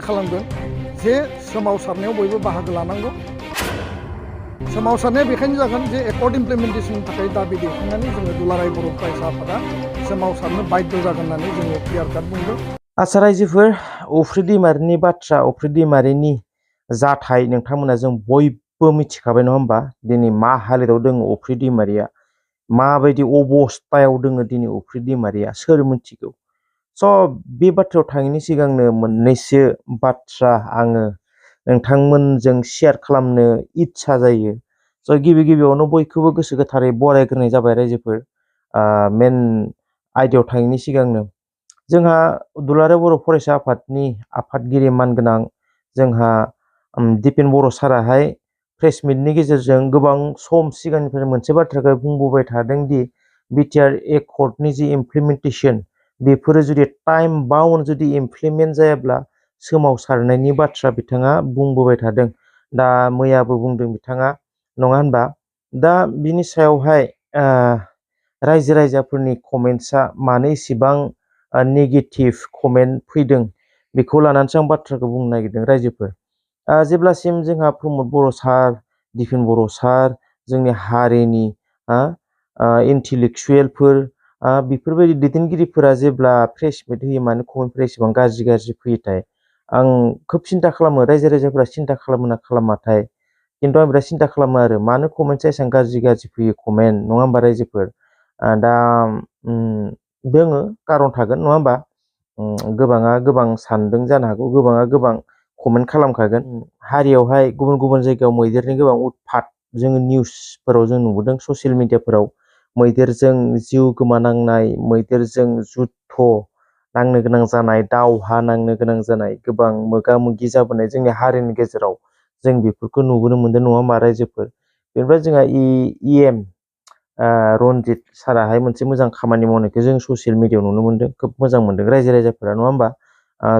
खालामदों जे सोमावसारनायाव बयबो बाहागो लानांगौ। सोमावसारनाया बेखायनो जागोन जे एकर्ड इमप्लिमेन्टेसननि थाखाय दाबि दैखांनानै जोङो दुलाराय बर' फरायसा आफादा सोमावसारनो बाध्य जागोन होननानै जोङो क्लियार काट बुंदों। आच्चा रायजोफोर, अफ्रि दैमारिनि बाथ्रा, अफ्रि दैमारिनि जाथाय नोंथांमोना जों बयबो मिथिखाबाय नङा होमबा? दिनै मा हालोदाव दङ अफ्रि दैमारिया, माबायदि अबस्थायाव दङ दिनै अफ्रि दैमारिया, सोर मिथिगौ? स' बे बाथ्रायाव थाङिनि सिगांनो मोननैसो बाथ्रा आङो नोंथांमोनजों शेयार खालामनो इच्छा जायो। स' गिबियावनो बयखौबो गोसो गोथारै बरायग्रोनाय जाबाय रायजोफोर। मेन आयदायाव थाङिनि सिगांनो जोंहा दुलाराय बर' फरायसा आफादनि आफादगिरि मानगोनां जोंहा दिपेन बर' साराहाय प्रेस मिटनि गेजेरजों गोबां सम सिगांनिफ्राय मोनसे बाथ्राखौ बुंबोबाय थादों दि बिटिआर एकर्डनि जि इमप्लिमेन्टेसन बेफोरो जुदि टाइम बाउन्ड जुदि इमप्लिमेन्ट जायाब्ला सोमावसारनायनि बाथ्रा बिथाङा बुंबोबाय थादों। दा मैयाबो बुंदों बिथाङा, नङा होनबा? दा बिनि सायावहाय रायजो राजाफोरनि कमेन्ट्सआ मानो इसेबां नेगेटिभ कमेन्ट फैदों बेखौ लानानैसो आं बाथ्राखौ बुंनो नागिरदों रायजोफोर। जेब्लासिम जोंहा प्रमद बर' सार, दिपेन बर' सार, जोंनि हारिनि इन्टेलेक्सुयेलफोर बेफोरबायदि दैदेनगिरिफोरा जेब्ला प्रेस मिट होयो मानो कमेन्टफोरा एसेबां गाज्रि फैयोथाय आं खोब सिन्था खालामो। रायजो राजाफोरा सिन्था खालामो ना खालामाथाय, खिन्थु आं बिराद सिन्था खालामो आरो मानो कमेन्टआ एसेबां गाज्रि फैयो कमेन्ट, नङा होमबा रायजोफोर? दा दोङो कारन थागोन, नङा होमबा? गोबाङा गोबां सानदों जानो हागौ, गोबाङा गोबां कमेन्ट खालामखागोन। हारियावहाय गुबुन जायगायाव मैदेरनि गोबां उतपात जोङो निउसफोराव जों नुबोदों, ससियेल मिडियाफोराव मैदेरजों जिउ गोमानांनाय, मैदेरजों जुद्ध नांनो गोनां जानाय, दावहा नांनो गोनां जानाय, गोबां मोगा मोगि जाबोनाय जोंनि हारिनि गेजेराव जों बेफोरखौ नुबोनो मोनदों, नङा होमबा रायजोफोर? बेनिफ्राय जोंहा EM रनजित साराहाय मोनसे मोजां खामानि मावनायखौ जों ससियेल मिडियायाव नुनो मोनदों, खोब मोजां मोनदों रायजो राजाफोरा, नङा होमबा?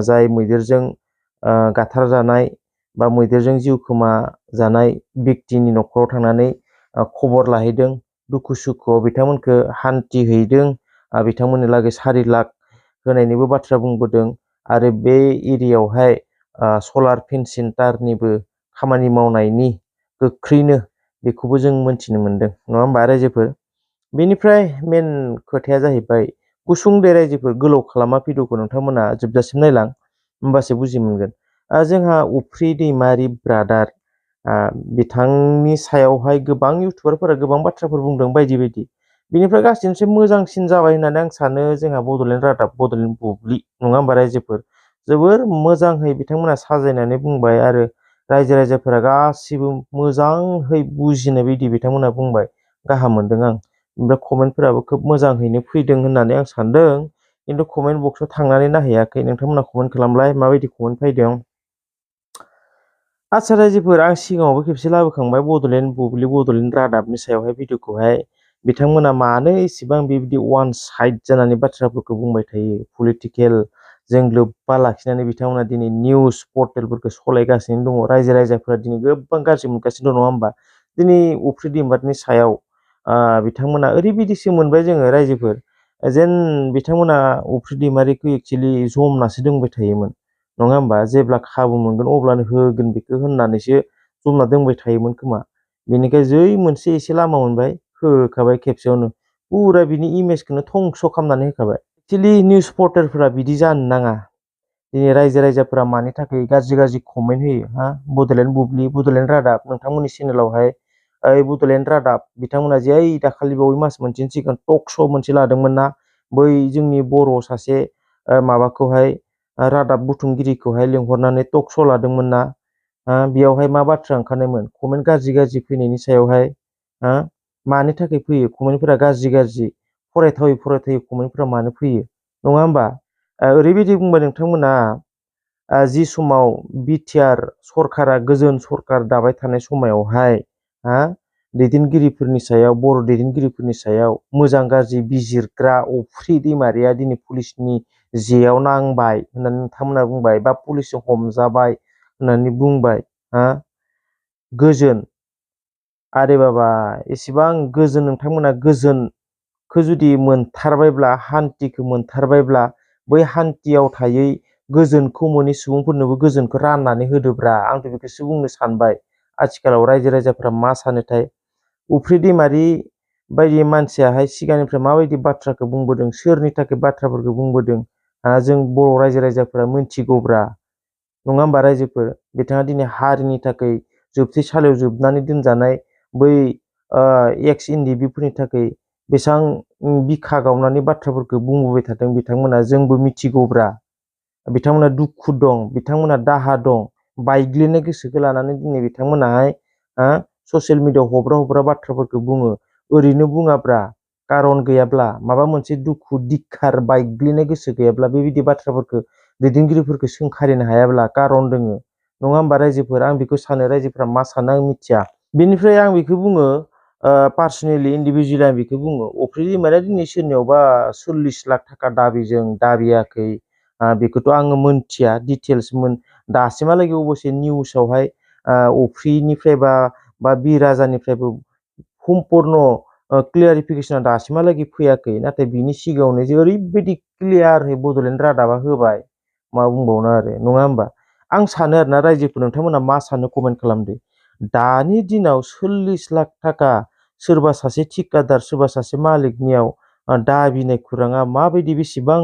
जाय मैदेरजों गाथारजानाय बा मैदेरजों जिउ खोमा जानाय व्यक्तिनि न'खराव थांनानै खबर लाहैदों, दुखु सुखुआव बिथांमोनखौ हान्थि हैदों, बिथांमोननि लागै 4 लाख होनायनिबो बाथ्रा बुंबोदों आरो बे एरियायावहाय सलार फेन्सिं तारनिबो खामानि मावनायनि गोख्रैनो बेखौबो जों मोनथिनो मोनदों, नङा होमबा रायजोफोर? बेनिफ्राय मेन खोथाया जाहैबाय, गुसुं दे रायजोफोर, गोलाव खालामा भिडिअखौ नोंथांमोना जोबजासिम नायलां, होमबासो बुजि मोनगोन। जोंहा उफ्रि दैमारि ब्रादार बिथांनि सायावहाय गोबां इउटुबारफोरा गोबां बाथ्राफोर बुंदों बायदि बिनिफ्राय गासैनिफ्राय मोजांसिन जाबाय होननानै आं सानो जोंहा बड'लेण्ड रादाब, बड'लेण्ड बुब्लि, नङा होमबा रायजोफोर? जोबोर मोजाङै बिथांमोना साजायनानै बुंबाय आरो रायजो राजाफोरा गासिबो मोजाङै बुजिनाय बायदि बिथांमोना बुंबाय, गाहाम मोनदों आं। ओमफ्राय कमेन्टफोराबो खोब मोजाङैनो फैदों होननानै आं सानदों, खिन्थु कमेन्ट बक्सआव थांनानै नायहैयाखै। नोंथांमोना कमेन्ट खालामलाय माबायदि कमेन्ट फैदों। आच्चा रायजोफोर, आं सिगाङावबो खेबसे लाबोखांबाय बड'लेण्ड बुब्लि, बड'लेण्ड रादाबनि सायावहाय भिडिअखौहाय। बिथांमोना मानो इसेबां बेबायदि वान साइड जानानै बाथ्राफोरखौ बुंबाय थायो? पलिटिकेल जों लोब्बा लाखिनानै बिथांमोना दिनै निउस पर्टेलफोरखौ सलायगासिनो दङ। रायजो राजाफोरा दिनै गोबां गाज्रि मोनगासिनो दं, नङा होमबा? दिनै उफ्रि दैमारिनि सायाव बिथांमोना ओरैबायदिसो मोनबाय जोङो रायजोफोर, जेन बिथांमोना उफ्रि दैमारिखौ एक्सुवेलि जमनासो दोंबाय थायोमोन, नङा होमबा? जेब्ला खाबु मोनगोन अब्लानो होगोन बेखौ होननानैसो जमना दोंबाय थायोमोन खोमा। बेनिखाय जै मोनसे एसे लामा मोनबाय होखाबाय खेबसेयावनो, पुरा बिनि इमेजखौनो धंस' खालामनानै होखाबाय। एक्सुवेलि निउस पर्टेलफोरा बिदि जानो नाङा। दिनै रायजो राजाफोरा मानि थाखाय गाज्रि कमेन्ट होयो? बड'लेण्ड बुब्लि, बड'लेण्ड रादाब, नोंथांमोननि चेनेलावहाय बड'लेण्ड रादाब बिथांमोना जे दाखालि बावै मास मोनसेनि सिगां टक श' मोनसे लादोंमोन ना, बै जोंनि बर' सासे माबाखौहाय रादाब बुथुमगिरिखौहाय लिंहरनानै टक श' लादोंमोन ना, बेयावहाय मा बाथ्रा ओंखारनायमोन? कमेन्ट गाज्रि फैनायनि सायावहाय मानि थाखाय फैयो कमेन्टफोरा गाज्रि फरायथावै कमेन्टफोरा मानो फैयो, नङा होमबा? ओरैबायदि बुंबाय नोंथांमोना, जि समाव बिटिआर सरकारा गोजोन सरकार दाबाय थानाय समायावहाय दैदेनगिरिफोरनि सायाव, बर' दैदेनगिरिफोरनि सायाव मोजां गाज्रि बिजिरग्रा उफ्रि दैमारिया दिनै पुलिसनि जेयाव नांबाय होननानै नोंथांमोना बुंबाय, बा पुलिसजों हमजाबाय होननानै बुंबाय। गोजोन, आरे बाबा, एसेबां गोजोन नोंथांमोना गोजोनखौ जुदि मोनथारबायब्ला, हान्थिखौ मोनथारबायब्ला, बै हान्थियाव थायै गोजोनखौ मोनै सुबुंफोरनोबो गोजोनखौ राननानै होदोब्रा आंथ' बेखौसो बुंनो सानबाय आथिखालाव रायजो राजाफ्रा मा सानोथाय उफ्रि दैमारि बायदि मानसियाहाय सिगांनिफ्राय माबायदि बाथ्राखौ बुंबोदों सोरनि थाखाय बाथ्राफोरखौ बुंबोदों जों बर' रायजो राजाफोरा मोनथिगौब्रा नङा होमबा रायजोफोर बिथाङा दिनै हारिनि थाखाय जोबथेसालियाव जोबनानै दोनजानाय बै एक्स एनडिबिफोरनि थाखाय बेसेबां बिखा गावनानै बाथ्राफोरखौ बुंबोबाय थादों बिथांमोना जोंबो मिथिगौब्रा बिथांमोना दुखु दं बिथांमोना दाहा दं बायग्लिनाय गोसोखौ लानानै दिनै बिथांमोनाहाय ससियेल मिडियायाव हब्रा बाथ्राफोरखौ बुङो ओरैनो बुङाब्रा कारन गैयाब्ला माबा मोनसे दुखु दिखार बायग्लिनाय गोसो गैयाब्ला बेबायदि बाथ्राफोरखौ दैदेनगिरिफोरखौ सोंखारिनो हायाब्ला कारन दोङो नङा होमबा रायजोफोर आं बेखौ सानो रायजोफोरा मा सानो आं मिथिया बेनिफ्राय आं बेखौ बुङो पार्सनेलि इन्डिभिजुवेलि आं बेखौ बुङो अफ्रि दैमारिया दिनै सोरनियावबा 40 लाख थाखा दाबिजों दाबियाखै बेखौथ' आङो मोनथिया डिटेल्स दासिमहालागै अबसे निउसावहाय अफ्रिनिफ्राय बा बि राजानिफ्रायबो सम्पुर्ण क्लियारिफिकेसना दासिमहालागै फैयाखै नाथाय बिनि सिगाङावनो जे ओरैबायदि क्लियारहै बड'लेण्ड रादाबा होबाय मा बुंबावनो आरो नङा होमबा आं सानो आरोना रायजोफोर नोंथांमोना मा सानो कमेन्ट खालामदो दानि दिनाव 40 लाख थाखा सोरबा सासे थिकादार सोरबा सासे मालिकनियाव दाबिनाय खुराङा माबायदि बेसेबां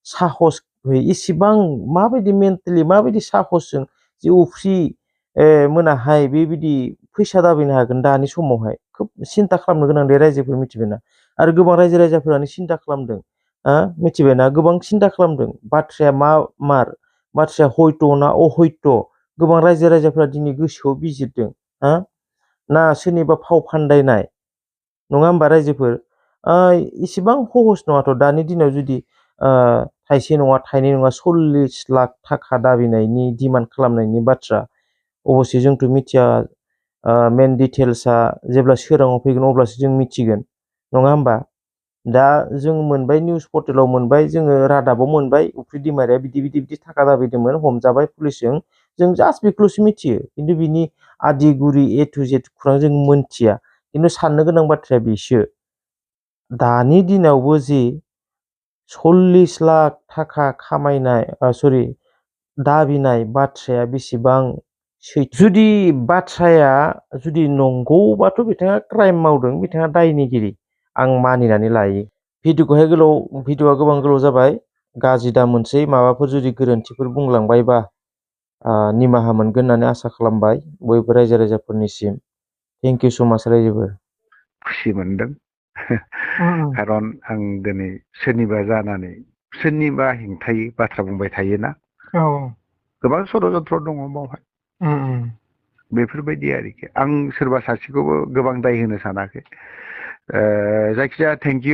साहस इसेबां माबायदि मेन्टेलि माबायदि साहसजों जे अफ्रि मोनाहाय बेबायदि फैसा दाबिनो हागोन दानि समावहाय खोब सिन्था खालामनो गोनां दे रायजोफोर मिथिबायना आरो गोबां रायजो राजाफोरानो सिन्था खालामदों मिथिबायना गोबां सिन्था खालामदों बाथ्राया मार बाथ्राया हयथ' ना अहयथ' गोबां रायजो राजाफोरा दिनै गोसोआव बिजिरदों ना सोरनिबा फाव फान्दायनाय नङा होमबा रायजोफोर इसेबां सहस नङाथ' दानि दिनाव जुदि थाइसे नङा थाइनै नङा 40 लाख थाखा दाबिनायनि डिमान्ड खालामनायनि बाथ्रा अबसे जोंथ' मिथिया मेन डिटेल्सआ जेब्ला सोराङाव फैगोन अब्लासो जों मिथिगोन नङा होमबा दा जों मोनबाय निउस पर्टेलाव मोनबाय जोङो रादाबाव मोनबाय उफ्रि दैमारिया बिदि थाखा दाबिदोंमोन हमजाबाय पुलिसजों जों जास्ट बेखौल'सो मिथियो खिन्थु बिनि आदि गुरि ए टु जेड खुरां जों मोनथिया खिन्थु साननो गोनां बाथ्राया बेसो दानि दिनावबो जि 40 लाख थाखा खामायनाय दाबिनाय बाथ्राया बेसेबां सैथो जुदि बाथ्राया जुदि नंगौबाथ' बिथाङा क्राइम मावदों बिथाङा दायनिगिरि आं मानिनानै लायो भिडिअआ गोबां गोलाव जाबाय गाज्रि दा मोनसै माबाफोर जुदि गोरोन्थिफोर बुंलांबायबा निमाहा मोनगोन होननानै आसा खालामबाय बयबो रायजो राजाफोरनिसिम थेंक इउ स' माच रायजोफोर खुसि मोनदों खारन आं दिनै सोरनिबा जानानै सोरनिबा हेंथायै बाथ्रा बुंबाय थायोना गोबां षड्यन्त्र दङ बावहाय बेफोरबायदि आरोखि आं सोरबा सासेखौबो गोबां दाय होनो सानाखै जायखिजाया थेंक इउ